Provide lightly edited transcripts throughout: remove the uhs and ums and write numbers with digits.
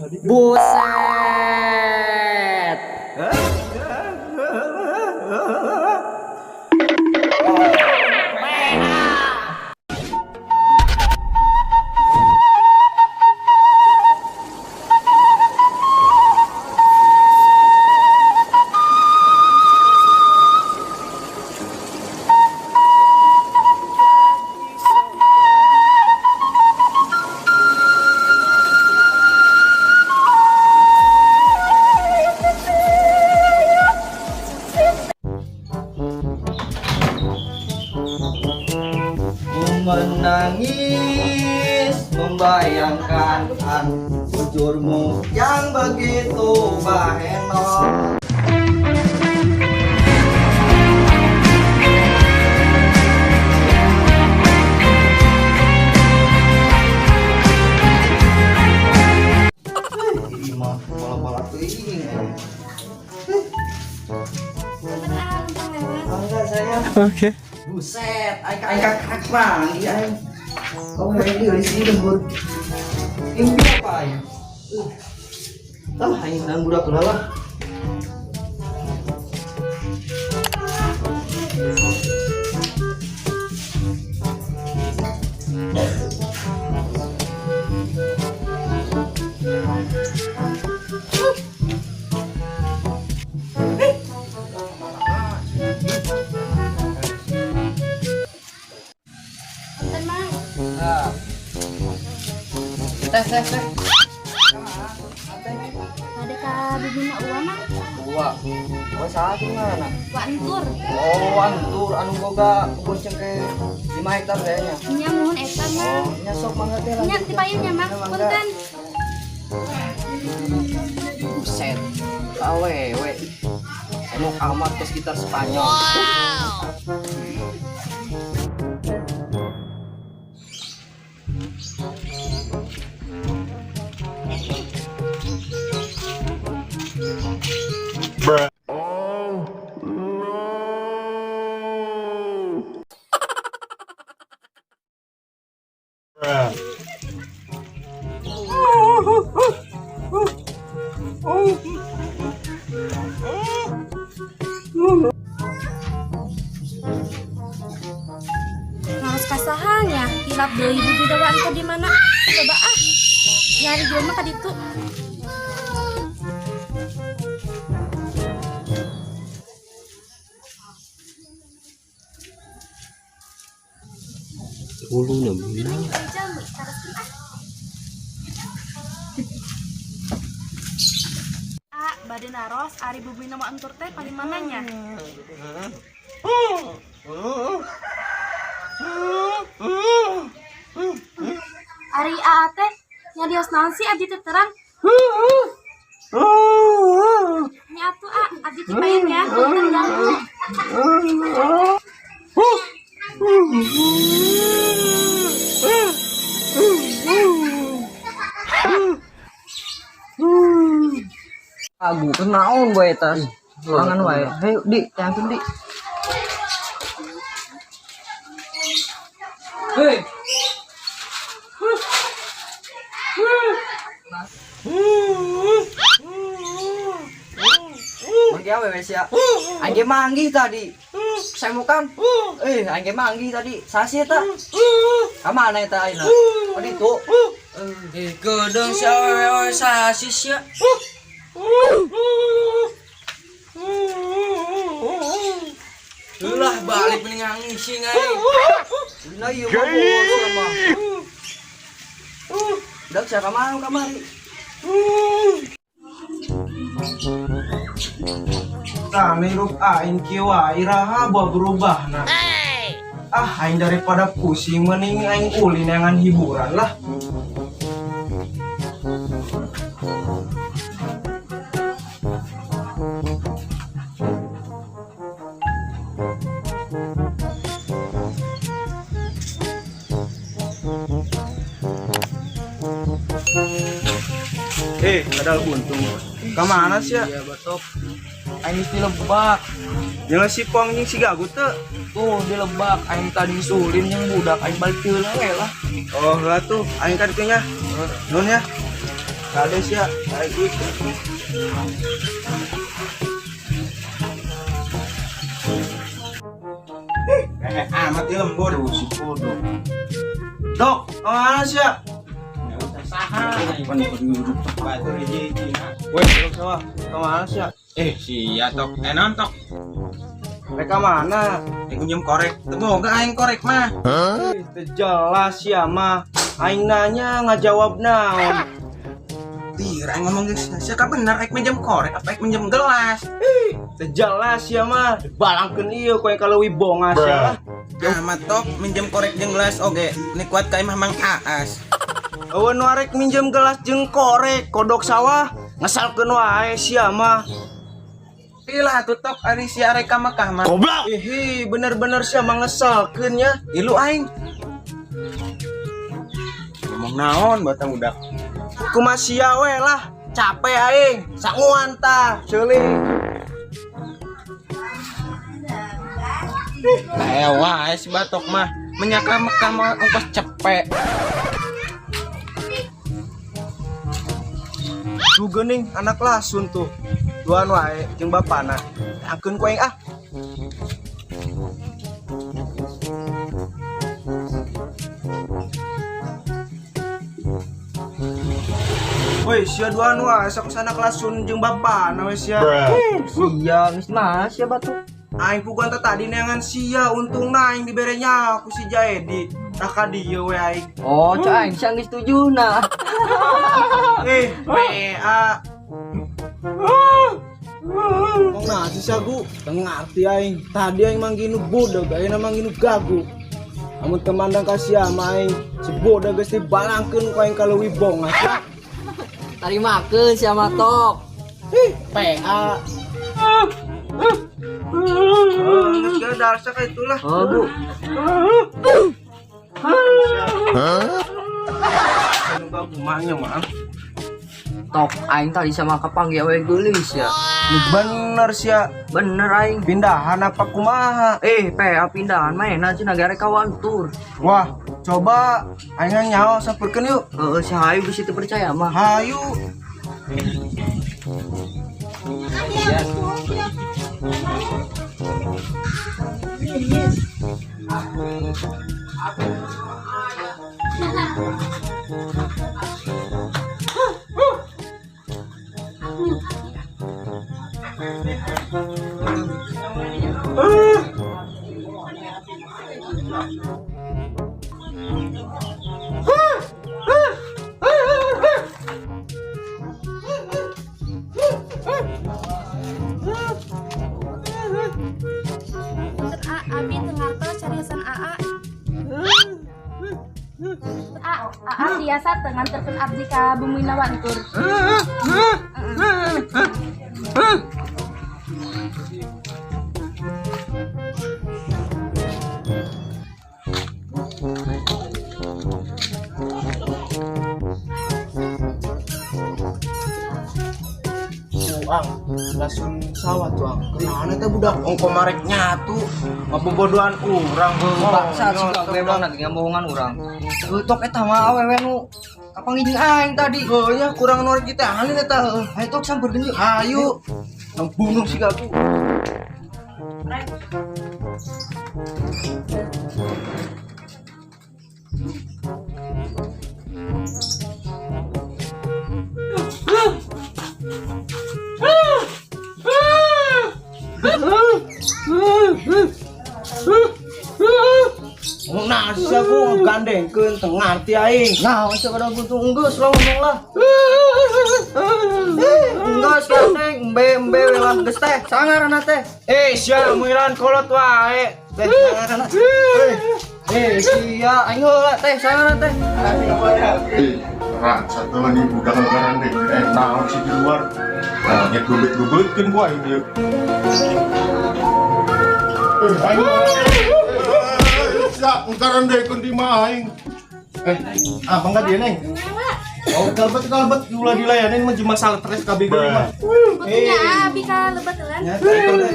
Buset. Ku menangis membayangkan wujudmu yang begitu bahenol. Ini mah bola-bola teuing. Enggak saya. Oke. Buset, aing aing kakak manggih aing. Oh, ini di sini lembur. Ini apa aing? Ah, aing nang budak heula lah. Punten, Mang. Nah. Teh, teh, teh. Ada ka bibina uwa, Mang. Dua. Dua satu mana? Wa entur. Oh, antur anu boga kebun cengkeh 5 hektar kayaknya. Nya muhun eta, Mang. Oh, nya sok mangga teh Nya ti payun nya, Mang. Ya, mangga. Punten. Buset. Awewe. Emok amat ke sekitar Spanyol. Harus kasahanya hilap deui bibina wa entur di mana? Coba ah. Nyari jelema ka ditu. Ulu na bilang. Jalmi, taroskeun ah. Ah, bade naros ari bumina wa entur teh paling mananya? Ari aa teh nyarios naon sih abdi teu terang? Nya atuh a, abdi ti payun ya, punten ganggu. Agu kenaon bae tas. Sorangan wae. Hayu di, tangkeun di. Hei. Manggih awewe sia. Aing ge manggih tadi. Semukan. Eh, aing ge manggih tadi. Sasi eta. Ka mana eta ayeuna? Oh, ditu. Eh, gedeng si awewe sasis ya. Ulah balik mending ngangising aing. Dina ieu mah bos mah. Udah sia ka mana kamari? Nah, nirup aing kieu wae iraha buah berubah nah. Ah, aing daripada pusing mending aing ulin neangan hiburan lah. Eh, kadal buntung. Kemana sih ya? Iya, batok. Aing geus dilebak. Jeung si Pong jeung si Gagu teu. Tuh dilebak aing tadi sulin jeung budak aing balik heula we lah. Oh, lah tuh, aing ka ditu nya. Nun ya. Kade sia, aing. Amat di lembur. Si bodoh. Dok, kemana sia? Weh, dok sawah, kemana sia? Sia tok. Non tok. Mereka mana? Aing nyium korek. Teu boga aing korek mah. Teu jelas sia mah. Aing nanya ngajawab naon. Tir, aing ngomong geus sia ka bener aing minjem korek apa aing minjem gelas. Teu jelas sia mah. Balangkeun ieu ku aing kaleuwih bongas sia. Amat tok minjem korek jeung gelas oge. Ni kuat ka imah Mang Aas. Eueun nu arek minjem gelas jeung korek kodok sawah ngesalkeun wae sia mah. Pilah atuh tok ari sia arek ka Mekah mah. Goblok. Ihi, bener-bener sia mah ngesalkeun nya. Ilu aing. Ngomong naon batang budak. Kumaha sia we lah, capek aing, sanguan tah, ceuli. Wah, si batok mah menyaka Mekah mah ongkos cepek. Duh geuning anak lasun tuh. Duan wae jeung bapana. Angkeun ku aing ah. Woi, sia duan wae sok sana lasun jeung bapana we sia. Sia geus mah sia batuk. Aing puguan teh tadi neangan sia, untungna aing dibere nyaho ku si Jaedi. Tah ka dieu we aing. Oh, cak aing sia geus setuju nah. PA. Ngomong nah si sagu, teu ngarti aing. Tadi aing manggih nu bodeg, ayeuna manggih nu gagu. Amun temandang ka sia mah aing, si bodeg geus dibalangkeun ku aing ka leuwih bongas. Tarimakeun sia mah tok. Ih, PA. Geus geus darsa ka itulah. Oh, Bu. Anu gagu mah nya mah. Tok aing tadi sama kapanggih awewe geulis ya. Nu bener sia, Bener aing. pindahan apa kumaha? PA pindahan mana cenah gare kawan tur. Wah, coba aing nyaho sampeurkeun yuk. Heeh, si hayu geus teu percaya mah. Hayu. Punten A, abi teu ngartos cariosan AA. A, AA tiasa teu nganterkeun abdi ka Bumi Nawantur. Tuang, langsung sawah tuang. Kenapa teh budak ongko marek nyatu, ngabobodohan urang. Bangsa sih kau memang lagi ngabohongan urang. Heuh, tok eta mah awewe nu kapanggih jeung aing tadi. Oh ya kurang norek kita halin eta. Hayu tok sampeurkeun yuk. Hayu. Nang bunuh si gagu. Nah, si aku ngegandengkeun teu ngarti aing. Nah, sia kada buntung geus lah ngomong lah. Geus gandeng, embe embe we lah geus teh, sangarana teh. Sia muilan kolot wae. Teh sangarana. Sia aing heula teh sangarana teh. Satu lagi budak lebaran deh. Naon sih di luar. Nah, nyet gubet-gubetkeun ku aing ieu. Aing. Sia, engkaran deh kun di mah aing. Abang ka dieu neng? Oh, kalbet-kalbet ulah dilayanin mah jeung masalah stres kabeh geuning mah. Puntennya abi ka lebet heula.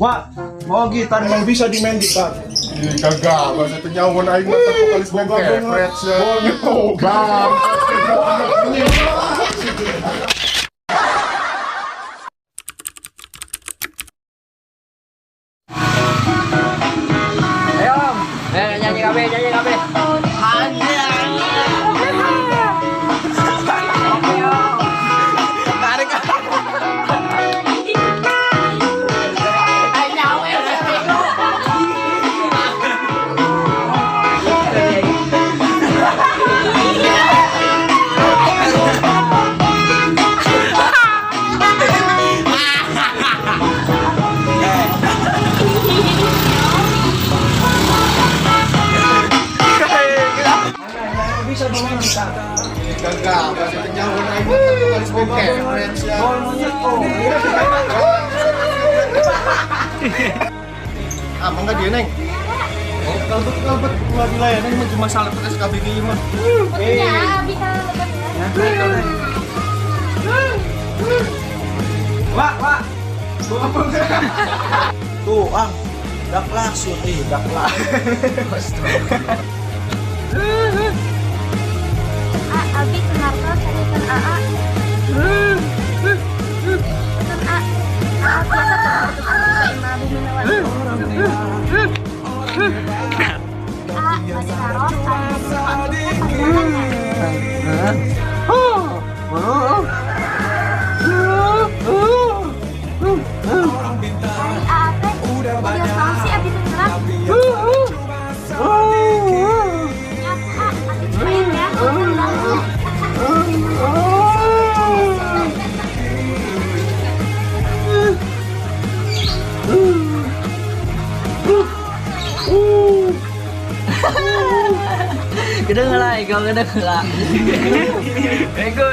Wah, mau gitar mau bisa dimain gitar. Ih, gagah, bahasa teu nyaho aing mah teh vokalis band kepret sia. Oh, bang. Ayo, Om. Nyanyi kabeh, nyanyi kabeh. Tarik. Ih, gagah, bahasa teu nyaho aing mah teh vokalis band kepret sia. Ah, mangga dia, Neng. Oh, kalbet-kalbet ulah dilayanan mah cuma salah pakai SKBG ieu mah. Ya, bisa lebet ya. Wak, wak. Tuh, ang. Dak langsung, dak lah. A, abi kenartos carikan AA. Kan A, AA biasa tuh ka imah bumi nawan. A, bade naros ari bumi nawan teh pasangannya. Ari AA teh bios naon sih abi teu ngerak? Nya A, abi cobain ya. Punten ganggu. Kedengeran, kau kedengeran. Ego.